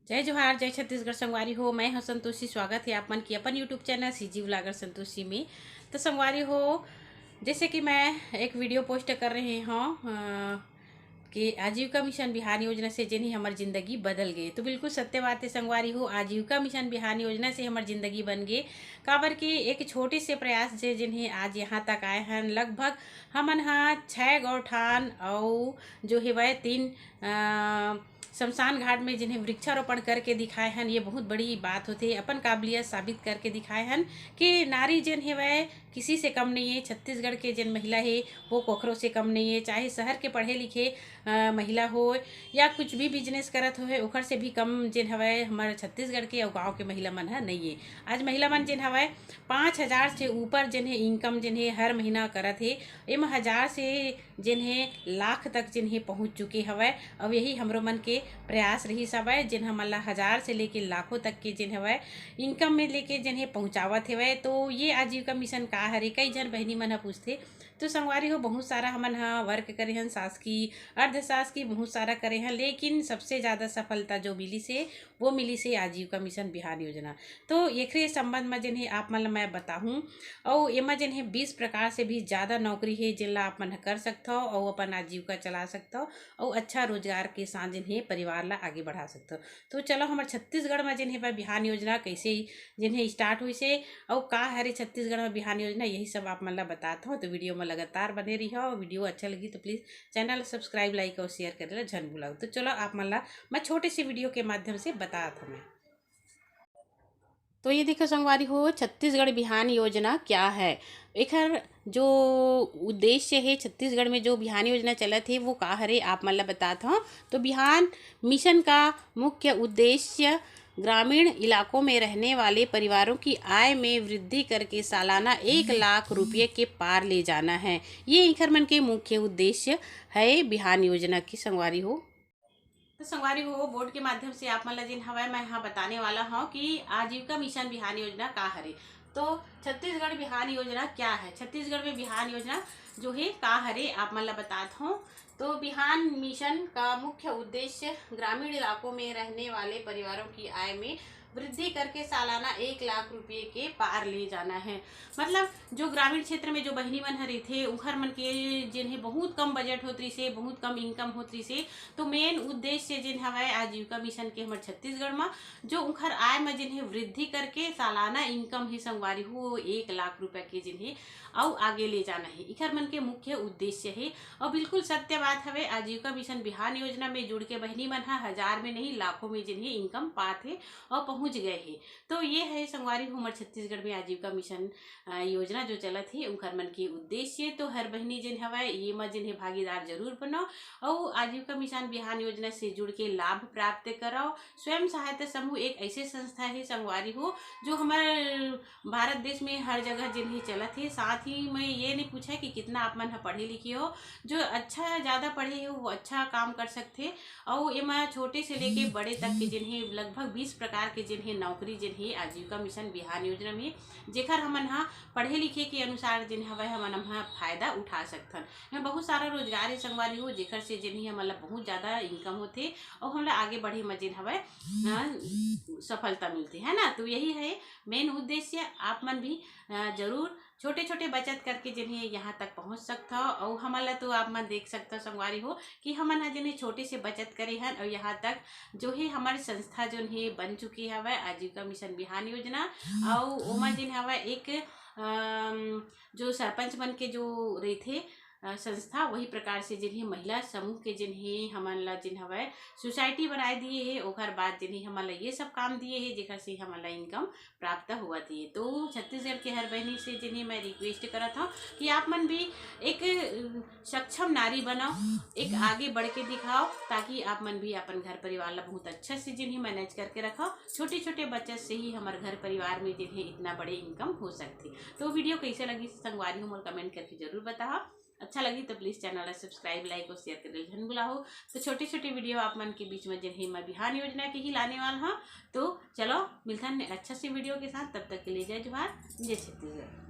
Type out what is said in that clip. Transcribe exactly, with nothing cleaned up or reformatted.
जय जोहार, जय छत्तीसगढ़ संगवारी हो। मैं हूं संतोषी, स्वागत है आप मन की अपन YouTube channel CG vlogger Santoshi में। तो संगवारी हो, जैसे कि मैं एक वीडियो पोस्ट कर रहे हूँ, अ, कि आजीविका मिशन बिहान योजना से जेन हे हमर जिंदगी बदल गए। तो बिल्कुल सत्य बात है संगवारी हो, आजीविका मिशन बिहान योजना से हमर जिंदगी बन गए। काबर कि एक छोटे से प्रयास से जेन हे आज यहाँ तक आए हन। लगभग हमन ह छः गौठान अउ जो हेवय तीन, अ, शमशान घाट में जेन हे वृक्षारोपण करके दिखाए हन। ये बहुत बड़ी बात होथे, अपन काबिलियत साबित करके दिखाए हन कि नारी जेन हेवय किसी से कम नहीं है। छत्तीसगढ़ के जेन महिला हे वो कोखरो से कम नहीं है, चाहे शहर के पढ़े लिखे, अ, महिला हो या कुछ भी बिजनेस करत होए, ओखर से भी कम जेन हवय हमर छत्तीसगढ़ के अउ गांव के महिला मन ह नहीं है। आज महिला मन जेन हवय पाँच हजार से ऊपर जेन हे इनकम जेन हे हर महीना करत हे। एम हजार से जेन हे लाख तक जेन हे पहुँच चुके हवय। अउ यही हमरो मन के प्रयास रहिस हवय, जेन हमन ला हजार से लेके लाखों तक के जेन हवय इनकम में लेके जेन हे पहुँचावत हवय। तो ये आजीविका मिशन का हरे, कई झन बहिनी मन ह पूछथे। तो संगवारी हो, बहुत सारा हमन ह वर्क करे हन, शासकीय, अर्धशासकीय, बहुत सारा करे हन, लेकिन सबसे ज़्यादा सफलता जो मिलिस हे वो मिलिस हे आजीविका मिशन बिहान योजना। तो एकरे संबंध में जेन हे आप मन ला मैं बताहूँ। अउ एमा जेन हे बीस प्रकार से भी ज़्यादा नौकरी हे, जेन ला आप मन ह कर सकथव अउ अपन आजीविका चला सकथव अउ अच्छा रोजगार के साथ जेन हे परिवार ला आगे बढ़ा सकथव। तो चलो, हमर छत्तीसगढ़ में जेन हे बिहान योजना कैसे जेन हे स्टार्ट होइस हे अउ का हरे छत्तीसगढ़ में बिहान योजना, यही सब आप मन ला बतात हव। तो वीडियो में लगातार बने रहिहव। वीडियो अच्छा लगी तो प्लीज चैनल सब्सक्राइब, लाइक अउ शेयर करे ला झन भुलाव। तो चलो, आप मन ला मैं छोटे से वीडियो के माध्यम से बतात हव मैं। तो ये देखो संगवारी हो, छत्तीसगढ़ बिहान योजना क्या है, एखर जो उद्देश्य है, छत्तीसगढ़ में जो बिहान योजना चलत है वो का हरे, आप मन ला बतात हव। तो बिहान मिशन का मुख्य उद्देश्य ग्रामीण इलाकों में रहने वाले परिवारों की आय में वृद्धि करके सालाना एक लाख रुपये के पार ले जाना है। ये इखर मन के मुख्य उद्देश्य है बिहान योजना की, संगवारी हो। तो संगवारी हो, बोर्ड के माध्यम से आप मन ला जेन हवय, मैं हा बताने वाला हूँ कि आजीविका मिशन बिहान योजना का हरे। तो छत्तीसगढ़ बिहान योजना क्या है, छत्तीसगढ़ में बिहान योजना जो है का हरे, आप मन ला बतात हूँ। तो बिहान मिशन का मुख्य उद्देश्य ग्रामीण इलाकों में रहने वाले परिवारों की आय में वृद्धि करके सालाना एक लाख रुपये के पार ले जाना है। मतलब, जो ग्रामीण क्षेत्र में जो बहिनी मन ह रहिथे, उखर मन के जेन हे बहुत कम बजट होत रहिसे, बहुत कम इनकम होत रहिसे। तो मेन उद्देश्य जेन हवय आजीविका मिशन के हमर छत्तीसगढ़ म, जो उखर आय म जेन हे वृद्धि करके सालाना इनकम हे संगवारी हो, एक लाख रुपया के जेन हे अउ आगे ले जाना हे, इखर मन के मुख्य उद्देश्य हे। अउ बिल्कुल सत्य बात हवे, आजीविका मिशन बिहान योजना में जुड़ के बहिनी मन ह हजार में नहीं, लाखों में जेन हे इनकम पात हे अउ पहुँच गए हे। तो ये है संगवारी हो, हमर छत्तीसगढ़ में आजीविका मिशन, अ, योजना जो चलत हे, उखर मन के उद्देश्य। तो हर बहिनी जेन हवय, ये म जेन हे भागीदार जरूर बनव अउ आजीविका मिशन बिहान योजना से जुड़ के लाभ प्राप्त करव। स्वयं सहायता समूह एक ऐसे संस्था हे संगवारी हो, जो हमर भारत देश में हर जगह जेन हे चलत हे। साथ ही मैं ये नहीं पूछा कि कितना आप मन ह पढ़े लिखे हो, जो अच्छा ज़्यादा पढ़े हो वो अच्छा काम कर सकथे। अउ एमा छोटे से लेके बड़े तक के जेन हे लगभग बीस प्रकार के जेन हे नौकरी जेन हे आजीविका मिशन बिहान योजना में, जेखर हमन ह पढ़े लिखे के अनुसार जेन हवय हमन ह फायदा उठा सकथन। एमा बहुत सारा रोजगार हे संगवारी हो, जेखर से जेन हे हमन ला बहुत ज़्यादा इनकम होथे अउ हमला आगे बढ़े म जेन हवय, अ, सफलता मिलथे, है ना। तो यही है मेन उद्देश्य। आप मन भी, अ, जरूर छोटे-छोटे बचत करके जेन हे यहाँ तक पहुँच सकथव। अउ हमन ला तो आप मन देख सकथव संगवारी हो कि हमन ह जेन हे छोटे से बचत करे हन अउ यहाँ तक जो हे हमर संस्था जोन हे बन चुके हवय आजीविका मिशन बिहान योजना। अउ ओमा जेन हवय एक, अम, जो सरपंच मन के जो रहिथे, अ, संस्था, वही प्रकार से जेन हे महिला समूह के जेन हे हमन ला जेन हवय सोसाइटी बनाए दिए हे, ओकर बाद जेन हे हमन ला ये सब काम दिए हे जेकर से हमन ला इनकम प्राप्त होवत हे। तो छत्तीसगढ़ के हर बहिनी से जेन हे मैं रिक्वेस्ट करत हव कि आप मन भी एक, अ, सक्षम नारी बनव, एक आगे बढ़ के दिखाव, ताकि आप मन भी अपन घर परिवार ला बहुत अच्छा से जेन हे मैनेज करके रखव। छोटे-छोटे बचत से ही हमर घर परिवार में जेन हे इतना बड़े इनकम हो सकथे। तो वीडियो कैसे लगिस संगवारी हो, मोला कमेंट करके जरूर बताव। अच्छा लगी तो प्लीज चैनल ला सब्सक्राइब, लाइक अउ शेयर करे झन भुलाहू। तो छोटे-छोटे वीडियो आप मन के बीच में जेन हे मैं बिहान योजना के ही लाने वाला हूँ। तो चलो मिलथन अच्छा से वीडियो के साथ, तब तक के लिए जय जोहार, जय छत्तीसगढ़।